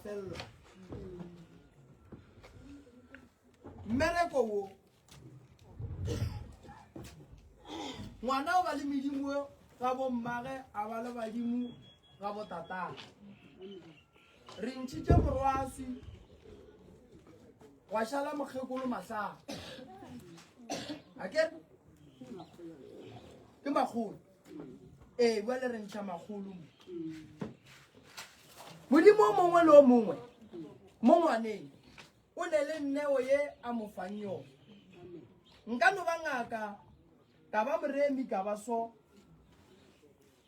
mafelelo. Mmereko wo ngwana o ba le medimo ga bommage a ba le badimo ga botatage. Re ntšhitše morwasi gwa šala mokgekolo mahlaa. A ke ke makgolo. Ee, bjale re ntšha makgolo mo. Modimo o mongwe le o mongwe mo ngwaneng o ne le nneo ye a mo fang yona. Nka no ba ngaka, ka ba moremi, ka ba so.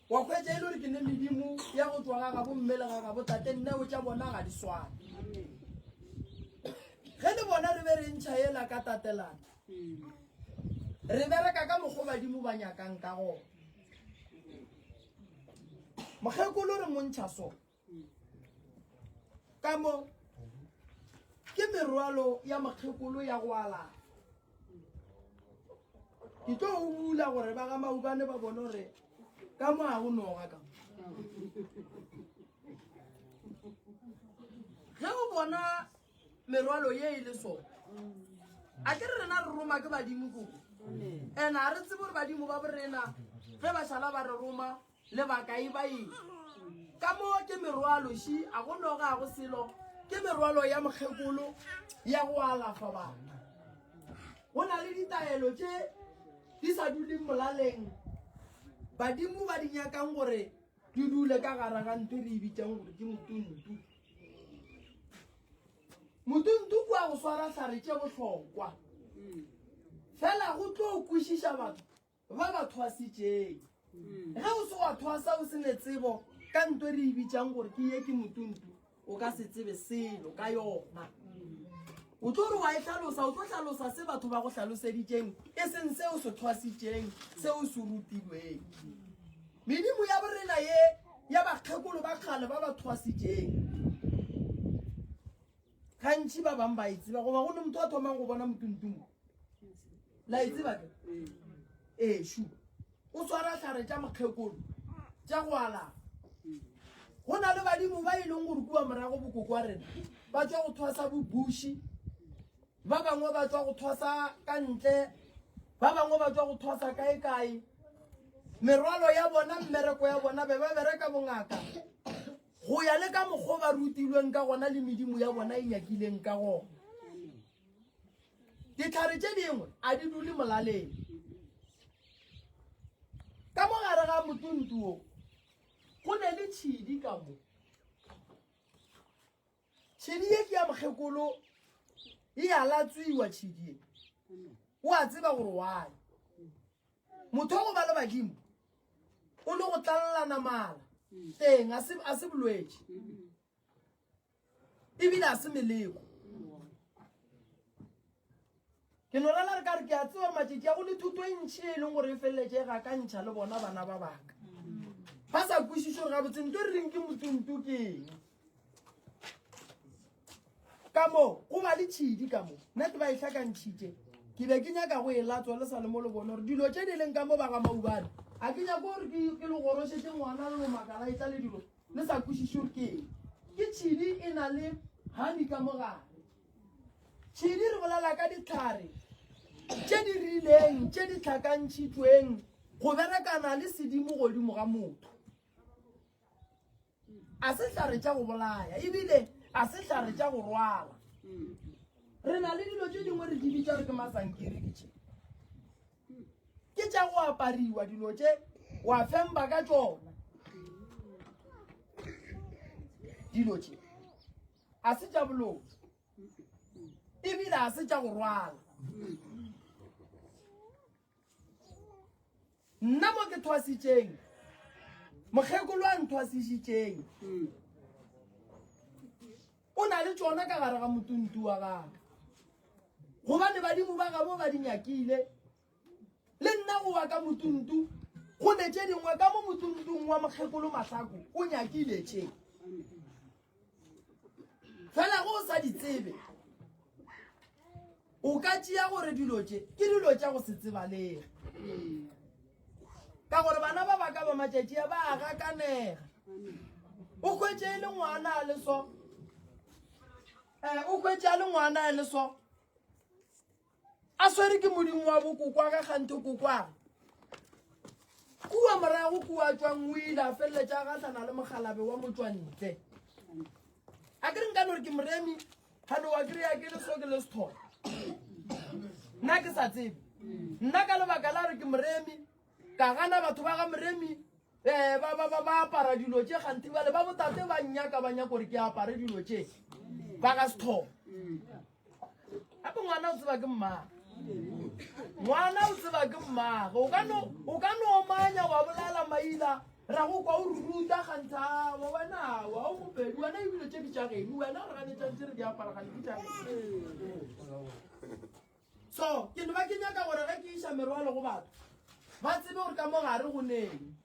Wa hwetša e le gore ke ne medimo ya go tšwa ga gabo mme le ga gabo tate, nneo tša bona ga di swane. Ge le bona re be re ntšha yela ka tatelano, re bereka ka mokgwa badimo ba nyakang ka gona. Mokgekolo re mo ntšha so ka mo ke merwalo ya mokgekolo ya go alafa. Ke tlo o bula gore ba ga Maubane ba bone gore ka mo a go noga ka mo. Ge o bona merwalo ye e le so, a ke re rena re roma ke badimo koko. And a re tsebe gore badimo ba borena ge ba šala ba re roma lebaka e ba eng. Ka mo ke merwalo ši, a go noga a go selo, ke merwalo ya mokgekolo ya go alafa batho. Go na le ditaelo tše di sa duleng molaleng, badimo ba di nyakang gore di dule ka gare ga ntho re e bitšang gore ke motuntu. Motuntu kua go swara hlare tše bohlokwa, fela go tlo kwešiša batho ba ba thwasitšeng. Ge o se wa thwasa o se ne tsebo ka nto re e bitšang gore ke ye ke motuntu, o ka se tsebe selo ka yona. O tlo re wa e hlalosa, o tlo hlalosa se batho ba go hlaloseditšeng, e seng se o se thwasitšeng, se o se rutilweng. Medimo ya borena ye ya bakgekolo ba kgale ba ba thwasitšeng, gantši ba bang ba e tseba, goba go ne motho a thomang go bona motuntu mo. La e tseba ke? Ee, shu. O swara hlare tša mokgekolo tša go alafa. Go na le badimo ba e leng gore kua morago bokoko wa rena ba tšwa go thwasa bobuši, ba bangwe ba tšwa go thwasa ka ntle, ba bangwe ba tšwa go thwasa kae kae. Merwalo ya bona, mmereko ya bona, be ba bereka bongaka go ya le ka mokgwa ba rutilweng ka gona le medimo ya bona e nyakileng ka gona. Ditlhare tše dingwe a di dule molaleng. Ka mo gare ga motuntu wo go ne le tšhidi ka mo. Tšhidi ye ke ya mokgekolo, e a latswiwa tšhidi ye. O a tseba gore why. Motho wa go ba le badimo o le go tlalelana mala teng, a se bolwetši ebile a se meleko. Ke no rela re ka re ke a tseba matšatši a go le thuto e ntši e leng gore e feleletše e gakantšha le bona bana ba baka. Ba sa kwešiše gore gabotse nto re reng ke motuntu ke eng. Ka mo go ba le tšhidi ka mo, nna ke ba e hlakantšhitše. Ke be ke nyaka go e latswa le sa le mo le bone gore dilo tše di leng ka mo ba ga Maubane. A ke nyake gore ke le gorošetše ngwana le lomakala e tla le dilo le sa kwešiše gore ke eng. Ke tšhidi e na le honey ka mo gare. Tšhidi re bolela ka dihlare tše di rileng tše di hlakantšhitšweng go berekana le sedimo godimo ga motho. A se hlare tša go bolaya ebile a se hlare tša go rwala. Re na le dilo tše dingwe re di bitša re ke masankiri ke tše. Ke tša go apariwa dilo tše wa femba ka tšona. Dilo tše a se tša boloi ebile a se tša go rwala. Nna mo ke thwasitšeng, mokgekolo a nthwasišitšeng, o na le tšona ka gare ga motuntu wa gagwe, gobane badimo ba gabo ba di nyakile. Le nna go wa ka motuntu go ne tše dingwe ka mo motuntung wa mokgekolo Mahlako o nyakile tše. Fela go o sa di tsebe, o ka tšea gore dilo tše ke dilo tša go se tsebalege. Ka gore bana ba baka ba matšatši a ba a gakanega. O hwetše e le ngwana a le so. Ke mo hwetše a le ngwana e le so. A swere ke modimo wa bokokwa ge kganthe kokwage. Kua morago kua tšwang o ile a feleletša a gahlana le mokgalabe wa motšwantle. A ke re nka no re ke moremi, gane wa kry-a ke le so ke le sethole. Nna ke sa tsebe. Nna ka lebaka la gore ke moremi, ka gana batho ba ga moremi um ba, ba, ba, ba apara dilo tše kganthe bale ba botate ba nnyaka ba nyaka gore ke apare dilo tše ba ga sethole. Gape ngwana o tseba ke mmagwe. Ngwana o tseba ke mmagwe. O ka no o ka no omanya wa bolela maila ra go kwa o ruta kgantha wa wena wa o mopedi wena ebile tše di tša geno wena re ganetšang tše re di apara gane ke tša geno. So ke no ba ke nyaka gore ge ke iša merwalo go batho ba tsebe gore ka mo gare go neng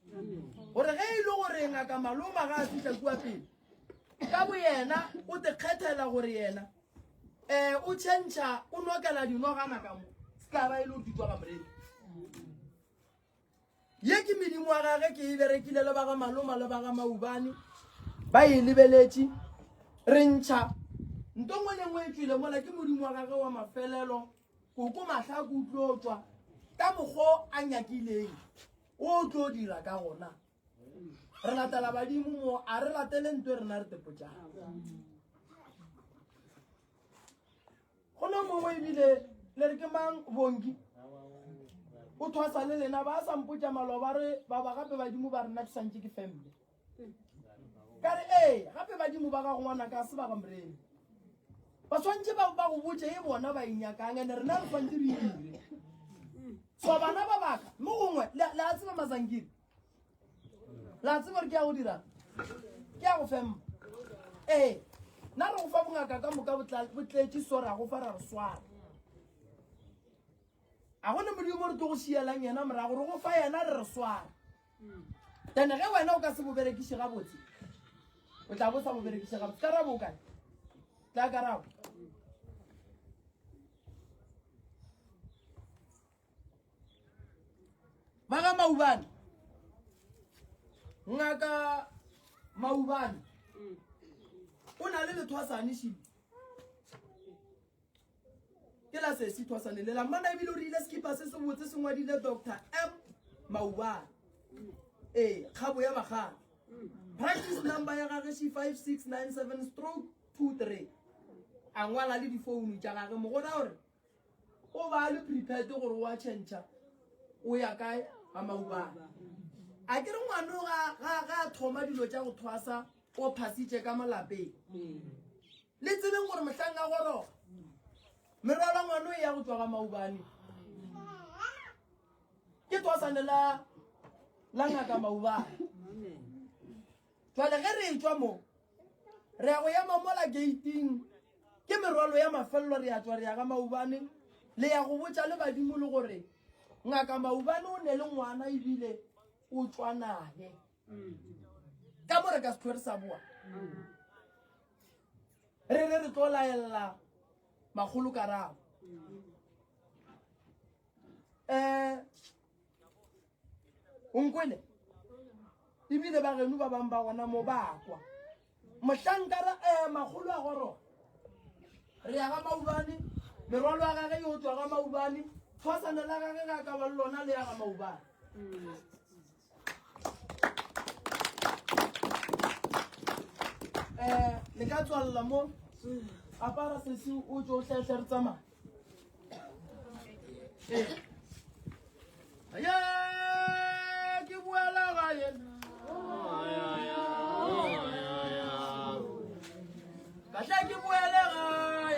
gore ge e le gore ngaka maloma ga a fihla kua pele ka boyena o te kgethela gore yena um o tšhentšha o nokela dinogana ka mo se tla ba e le gore di tswa ga moremi ye ke medimo wa gage ke e berekile le ba ga maloma le ba ga maubane ba e lebeletše re ntšha nto nngwe le nngwe e tswile mola ke modimo wa gage wa mafelelo koko mahlako o tlo tswa ka mokgo a nyakileng o tlo dira ka gona re latela badimo mo a re latele nto e rena re tepotšang go no mongwe ebile le re ke mang bongi o thwasa le lena ba sa mpotša maloba re ba ba gape badimo ba rena ke santše ke femle ka re ee gape badimo ba gago ngwana ka se ba ga moremi ba swantše ba ba go botše e bona ba e nyakang ene rena re swantše re e dire so bana ba baka mo gongwe le a tseba mazankiri la tseba gore ke ya go dira ke ya go femma ee nna re go fa bongaka ka moka bo tletše so ra go fa ra re swara a go ne modimo re tlo go šielang yena morago re go fa yena re re swara then ge wena o ka se bo berekiše gabotse o tla bo sa bo berekiše gabotse karabo o kae tla karabo ba ga maubane ngaka maubane o na le lethwasane šile ke la sesi thwasane lela mmana ebile o rile sekipa se se botse se ngwadile doctor m maubane ee kgabo ya bagale practice number ya gage she 5697 stroke 23 a ngwala le difounu tša gage mogona gore O ba a le prepared gore o a tšhentšha o ya kae ga maubane. A ke re ngwano ga ga ga a thoma dilo tša go thwasa o phasitše ka mo lapeng. Le tsebeng gore mohlang a goroga merwalo ngwano e ya go tšwa ga maubane. Ke thwasane la la ngaka maubane. Jwale ge re etšwa mo, re ya go ema mola geiting, ke merwalo ya mafelelo re ya tšwa re ya ga Maubane, le ya go botša le badimo le gore ngaka Maubane o ne le ngwana ebile o tšwa naye. Ka mo re ka se hlwe re sa boa. Re re re tlo laella makgolo karabo. Eh o nkwele ebile ba geno ba bangwe ba gona mo ba kwa mohlankara um makgolo a goroga re ya ga maubane merwalo ya gage yo tswa ga maubane thwasana la gage ga ka ba le lona le ya ga maubane um le ka tswalela mo apara sesi o tso hlehle re tsamaya ee ye ke boela gae kahle ke boele gae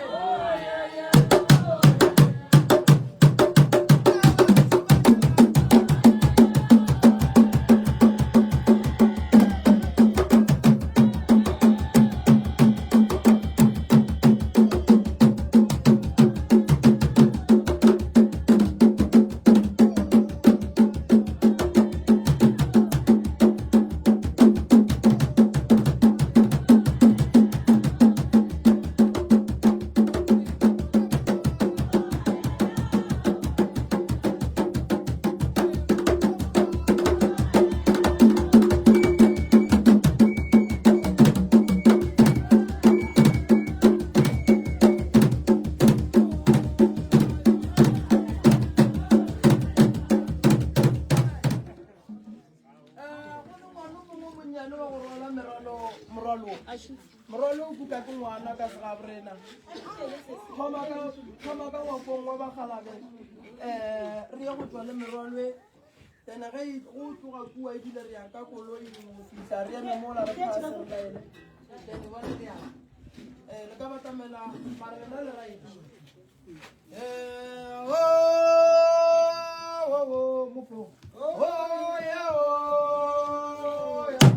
segabo rena. Thoma ka thoma ka ngwakong wa bakgalabe um re ye go tšwa le merwalo e then ge e, go tloga kua ebile re ya ka koloi go fihla re eme mola re phase re laele then bone re yang um le ka batamela mara lena le right Eh, oh, oh, oh, mofo. Oh, yeah, oh, yeah,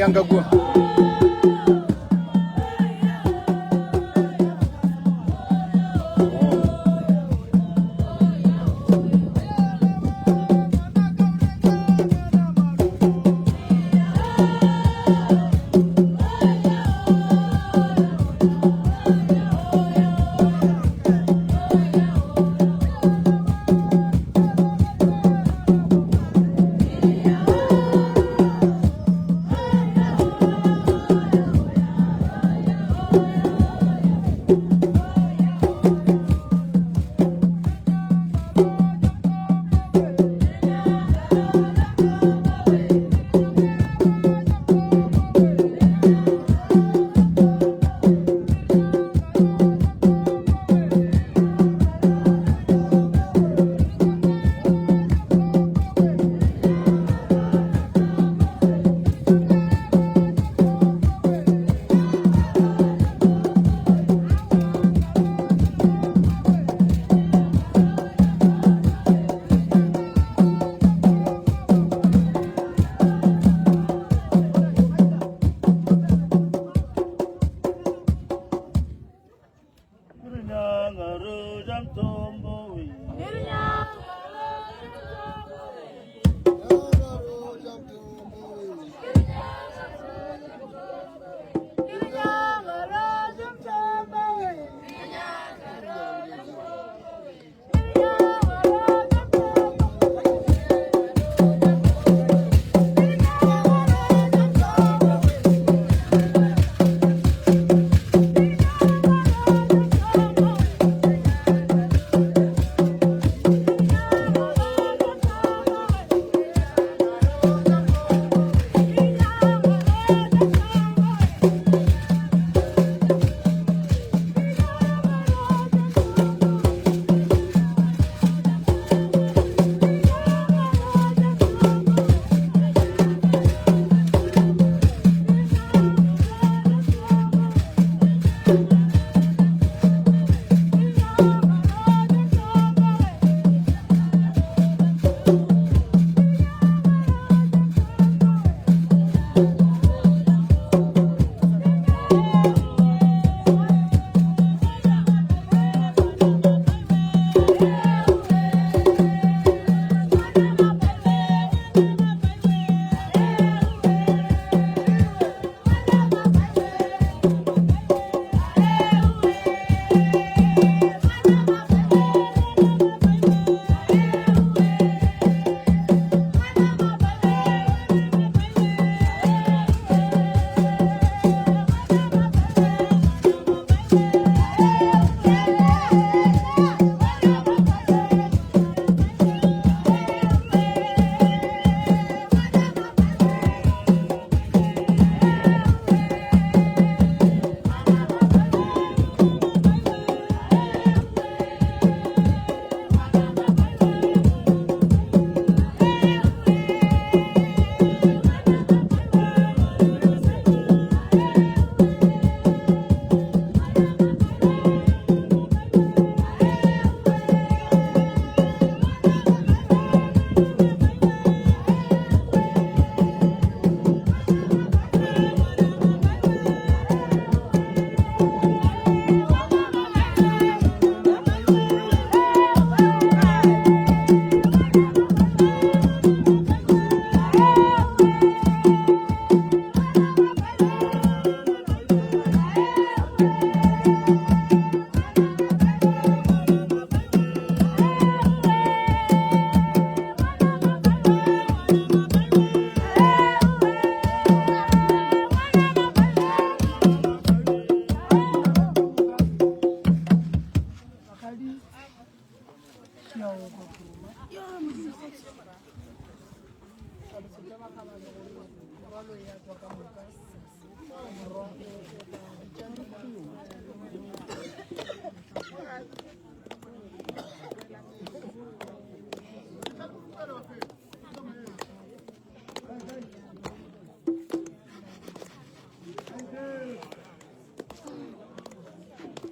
Yang ka kua.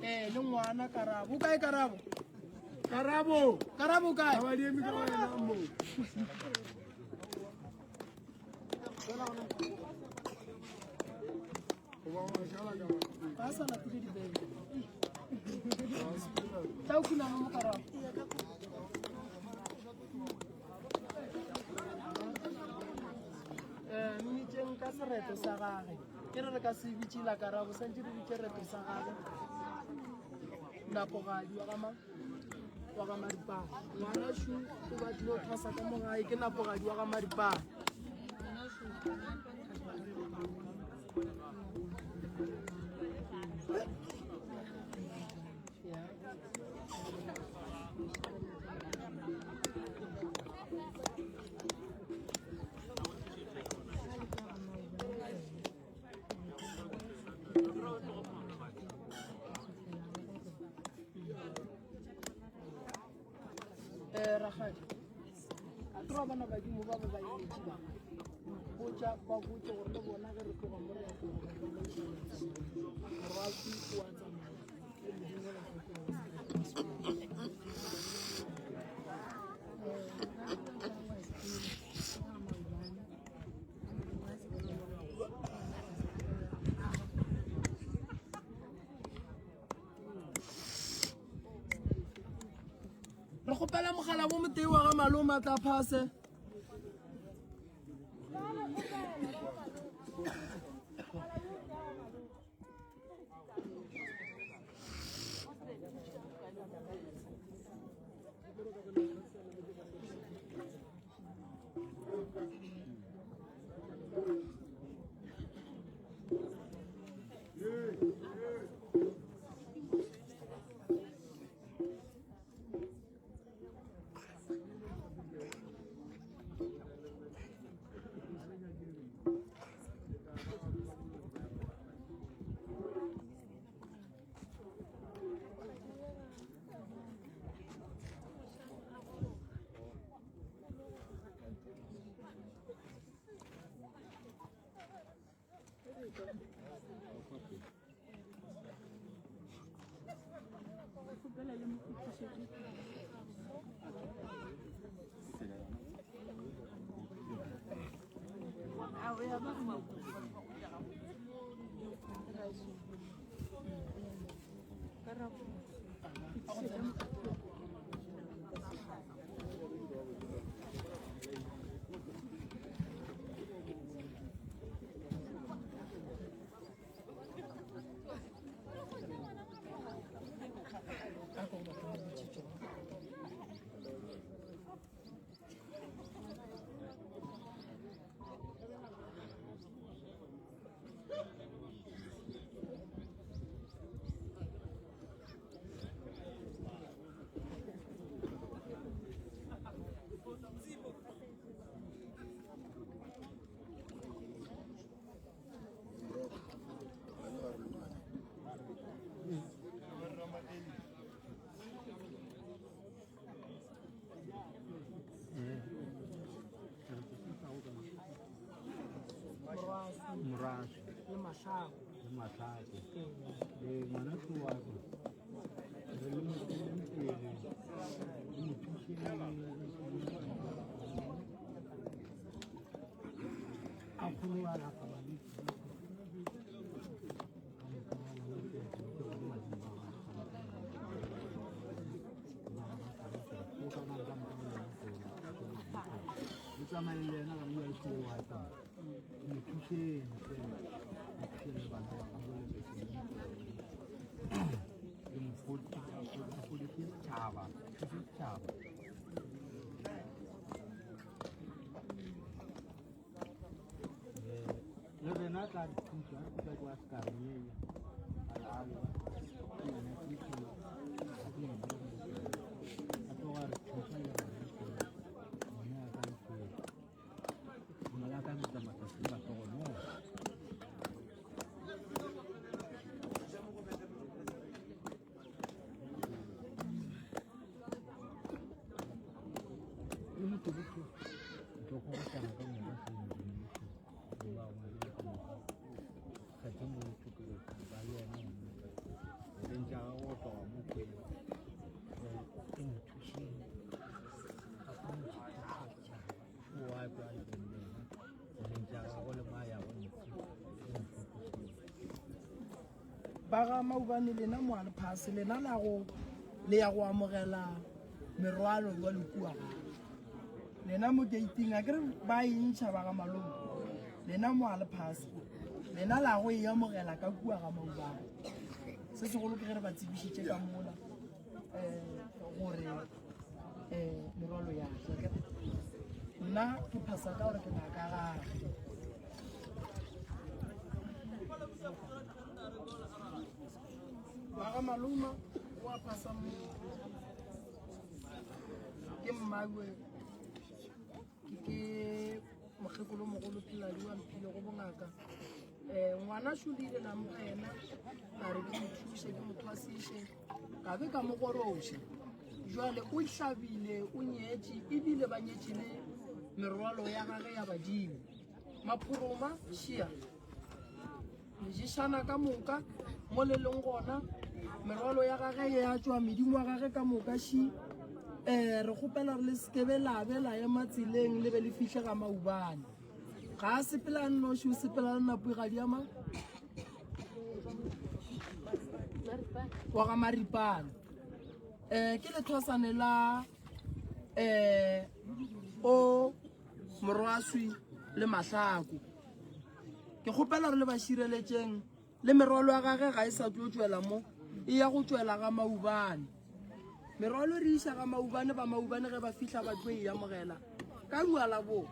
Eh, le ngwana karabo o kae karabo karabo karabo o kae ba di eme ka wena mo. Ba sa latile dibeke. Tla o khunama mo karabo. Eh, mmitšeng ka sereto sa gage. Ke re re ka se bitše la karabo, santše re bitše reto sa gage. Napogadi wa ga mang? Wa ga Maripane. Ngwana šu o batlile o thwasa ka mo gae ke napogadi wa ga Maripane. Eh, rakgadi a ke ra bona badimo ba ba ba emetše ba botša ba botse gore le bona ge re tloga mo re ya tloga morwasi o a tsamaya le modimo la Re kgopela mogala bo motee wa ga malome a tla phase. Moraswi le mahlako le mahlako le ngwana wa ka re le mo eteleng pele le mo thuseng a kgone go alafa balwetse ka moka ba bona ke bone badimo ba gagwe tsamaye le yena ga bua le wa ka mo thuseng fela mo thuseng le bana ba gagwe le le mo fodise setšhaba thuse setšhaba le rena tla re thusa re kutlwa ke wa sekaronyenya alawa ke yona ke ke a tloga re thusa le rena ngwana ya ka ntlo ngwana ya ka ntlo matsatsi ba hlogonolo le motho botho tlo go tla ka moka se ba kgethe motho ke ba le yena leng tša gagwe go tloga mo kweng e mo thušeng a kgone go thuša setšhaba o a kwa a leng le yena leng tša gagwe le mo a yago ntshe e mo fokoseng. Ba ga Maubane lena mo a le phase lena la go le ya go amogela merwalo jwa le kua gae. Lena mo gating a kere ba e ntšha ba ga malome. Lena mo a le phase lena la go e amogela ka kua ga Maubane. Se segolo ke ge re ba tsebišitše ka mola um gore um merwalo ya tla. Nna ke phasa ka gore ke ngaka gage. Ba ga maloma o a phasa mo ke mmagwe ke mokgekolo mogolo Pheladi wa mphile go bongaka um ngwana šo le ile la mpha yena ka re ke mo thuse ke mo thwasiše ka be ka mo goroša jwale o hlabile o nyetše ebile ba nyetše le merwalo ya gage ya badimo Maphoroma šia leješana ka moka mo le leng gona merwalo ya gage ya tšwa medimo wa gage ka moka ši um re kgopela re le sekebe la be la ema tseleng le be le fihle ga maubane ga a sepela nnoši o sepela le napuigadi ya mang wa ga maripane um ke lethwasane la um o Morwaswi le Mahlako. Ke kgopela re le ba šireletšeng le merwalo ya gage ga e sa tlo tšwela mo e ya go tšwela ga Maubane. Merwalo re iša ga Maubane ba Maubane ge ba fihla ba tlo e amogela ka bjala bo.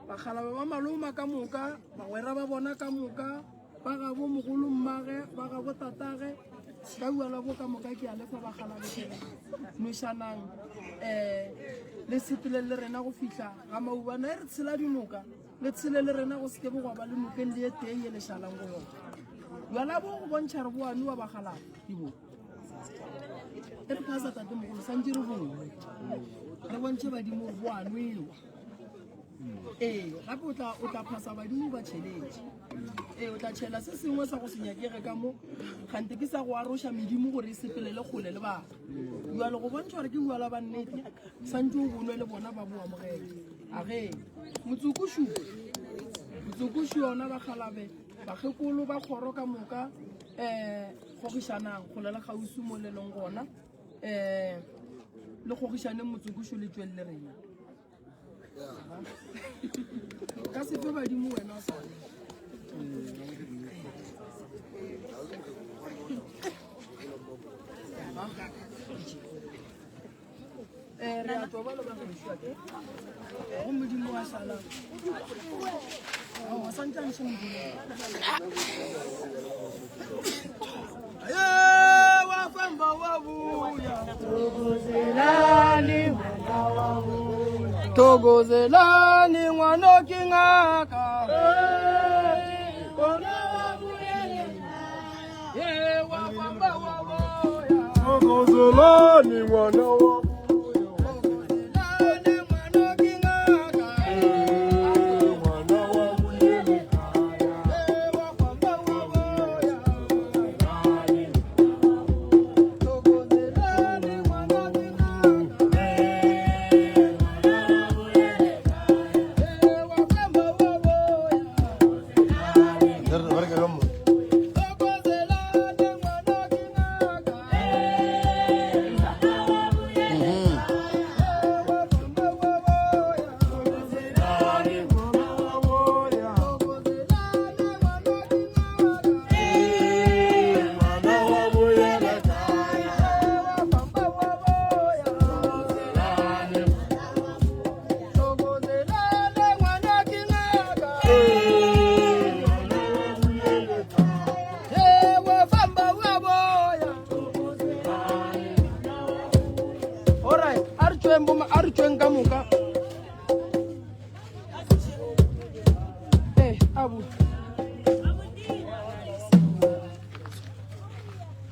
Bakgalaba ba maloma ka moka, bagwera ba bona ka moka, ba gabo mogolo mmage, ba gabo tatage, ka bjala bo ka moka ke a lefa bakgalaba ke re nwešanang um le sepele le rena go fihla ga Maubane. E re tshela dinoka le tshele le rena go seke bo gwa ba le nokeng le e tee ye le šalang go yona. Bjala bo go bontšha re bo amiwa bakgalaba dibo. E re phasa tate mogolo santse re bongwe re bontšhe badimo gore bo a nwewa. Ee, gape o tla o tla phasa badimo ba tšheletše. Ee, o tla tšhela se sengwe sa go se nyakege ka mo gante ke sa go aroša medimo gore e sepelele kgole le batho. Bjale go bontšha gore ke bjala ba nnete santse o bonwe le bona ba bo amogela. Age motsokošu motsokošu yona bakgalabe bakgekolo ba kgoro ka moka um gogišanang kgole le kgauswi mo le leng gona um le gogišaneng motsokošu le tšwelele rena. Ka se fe badimo wena sa. Eh, re a tlo ba le ba gešo ke. Go modimo wa sala. Ao, sa ntse modimo. Aye, wa famba wa buya. Thokozelani ngwana ke ngaka. Thokozelani ngwana wa Alright, a re tšweng ka moka.